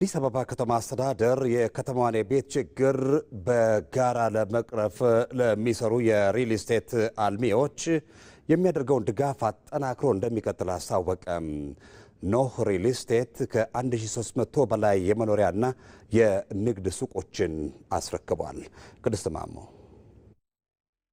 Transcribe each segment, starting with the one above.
አዲስ አበባ ከተማ አስተዳደር የከተማዋን የቤት ችግር በጋራ ለመቅረፍ ለሚሰሩ የሪል ስቴት አልሚዎች የሚያደርገውን ድጋፍ አጠናክሮ እንደሚቀጥል አስታወቀ። ኖህ ሪል ስቴት ከ1300 በላይ የመኖሪያና የንግድ ሱቆችን አስረክቧል። ቅድስት ማሞ።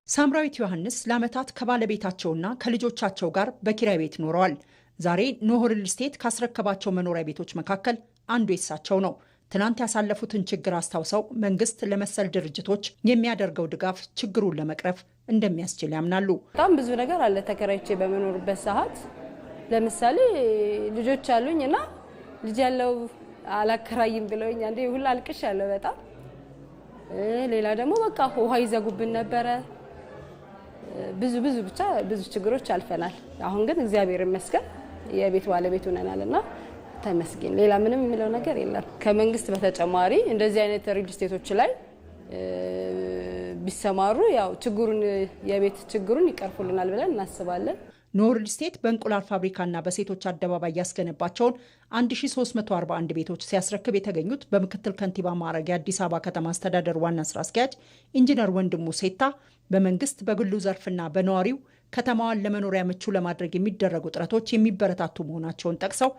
ሳምራዊት ዮሐንስ ለዓመታት ከባለቤታቸውና ከልጆቻቸው ጋር በኪራይ ቤት ኖረዋል። ዛሬ ኖህ ሪል ስቴት ካስረከባቸው መኖሪያ ቤቶች መካከል አንዱ የሳቸው ነው። ትናንት ያሳለፉትን ችግር አስታውሰው መንግስት ለመሰል ድርጅቶች የሚያደርገው ድጋፍ ችግሩን ለመቅረፍ እንደሚያስችል ያምናሉ። በጣም ብዙ ነገር አለ። ተከራይቼ በመኖርበት ሰዓት ለምሳሌ ልጆች አሉኝ እና ልጅ ያለው አላከራይም ብለውኝ አንዴ ሁላ አልቅሻለሁ በጣም። ሌላ ደግሞ በቃ ውሃ ይዘጉብን ነበረ። ብዙ ብዙ ብቻ ብዙ ችግሮች አልፈናል። አሁን ግን እግዚአብሔር ይመስገን የቤት ባለቤት ሆነናል እና ተመስገን። ሌላ ምንም የሚለው ነገር የለም። ከመንግስት በተጨማሪ እንደዚህ አይነት ሪል ስቴቶች ላይ ቢሰማሩ ያው ችግሩን የቤት ችግሩን ይቀርፉልናል ብለን እናስባለን። ኖህ ሪል ስቴት በእንቁላል ፋብሪካና በሴቶች አደባባይ ያስገነባቸውን 1341 ቤቶች ሲያስረክብ የተገኙት በምክትል ከንቲባ ማዕረግ የአዲስ አበባ ከተማ አስተዳደር ዋና ስራ አስኪያጅ ኢንጂነር ወንድሙ ሴታ በመንግስት፣ በግሉ ዘርፍና በነዋሪው ከተማዋን ለመኖሪያ ምቹ ለማድረግ የሚደረጉ ጥረቶች የሚበረታቱ መሆናቸውን ጠቅሰው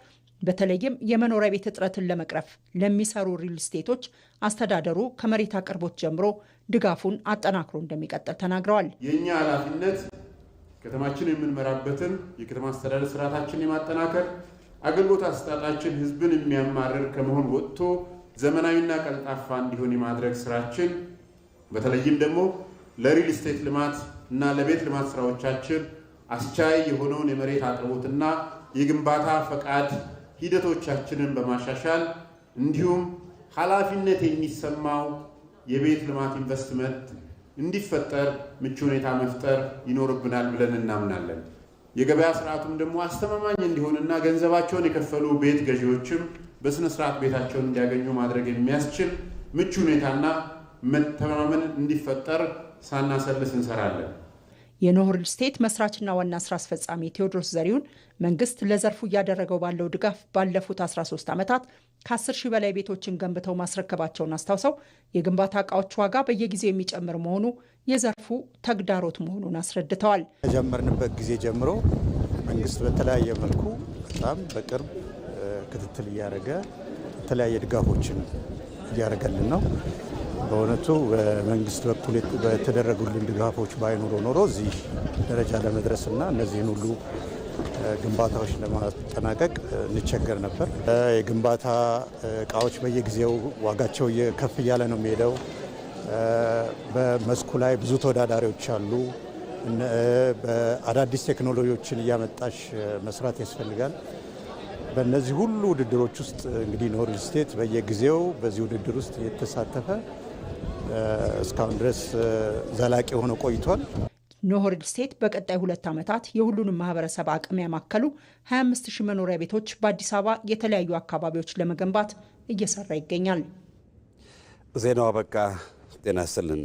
በተለይም የመኖሪያ ቤት እጥረትን ለመቅረፍ ለሚሰሩ ሪል ስቴቶች አስተዳደሩ ከመሬት አቅርቦት ጀምሮ ድጋፉን አጠናክሮ እንደሚቀጥል ተናግረዋል። የእኛ ኃላፊነት ከተማችን የምንመራበትን የከተማ አስተዳደር ስርዓታችን የማጠናከር፣ አገልግሎት አሰጣጣችን ህዝብን የሚያማርር ከመሆን ወጥቶ ዘመናዊና ቀልጣፋ እንዲሆን የማድረግ ስራችን፣ በተለይም ደግሞ ለሪል ስቴት ልማት እና ለቤት ልማት ስራዎቻችን አስቻይ የሆነውን የመሬት አቅርቦትና የግንባታ ፈቃድ ሂደቶቻችንን በማሻሻል፣ እንዲሁም ኃላፊነት የሚሰማው የቤት ልማት ኢንቨስትመንት እንዲፈጠር ምቹ ሁኔታ መፍጠር ይኖርብናል ብለን እናምናለን። የገበያ ስርዓቱም ደግሞ አስተማማኝ እንዲሆንና ገንዘባቸውን የከፈሉ ቤት ገዢዎችም በስነ ስርዓት ቤታቸውን እንዲያገኙ ማድረግ የሚያስችል ምቹ ሁኔታና መተማመን እንዲፈጠር ሳናሰልስ እንሰራለን። የኖህ ሪል ስቴት መስራችና ዋና ስራ አስፈጻሚ ቴዎድሮስ ዘሪሁን መንግስት ለዘርፉ እያደረገው ባለው ድጋፍ ባለፉት 13 ዓመታት ከ10 ሺህ በላይ ቤቶችን ገንብተው ማስረከባቸውን አስታውሰው የግንባታ እቃዎች ዋጋ በየጊዜው የሚጨምር መሆኑ የዘርፉ ተግዳሮት መሆኑን አስረድተዋል። ከጀመርንበት ጊዜ ጀምሮ መንግስት በተለያየ መልኩ በጣም በቅርብ ክትትል እያደረገ የተለያየ ድጋፎችን እያደረገልን ነው። በእውነቱ በመንግስት በኩል በተደረጉልን ድጋፎች ባይኖሩ ኖሮ እዚህ ደረጃ ለመድረስና እነዚህን ሁሉ ግንባታዎች ለማጠናቀቅ እንቸገር ነበር። የግንባታ እቃዎች በየጊዜው ዋጋቸው ከፍ እያለ ነው የሚሄደው። በመስኩ ላይ ብዙ ተወዳዳሪዎች አሉ። በአዳዲስ ቴክኖሎጂዎችን እያመጣሽ መስራት ያስፈልጋል። በእነዚህ ሁሉ ውድድሮች ውስጥ እንግዲህ ኖህ ሪል ስቴት በየጊዜው በዚህ ውድድር ውስጥ እየተሳተፈ እስካሁን ድረስ ዘላቂ ሆኖ ቆይቷል። ኖህ ሪል ስቴት በቀጣይ 2 ዓመታት የሁሉንም ማህበረሰብ አቅም ያማከሉ 25 ሺህ መኖሪያ ቤቶች በአዲስ አበባ የተለያዩ አካባቢዎች ለመገንባት እየሰራ ይገኛል። ዜናው አበቃ። ጤና ይስጥልን።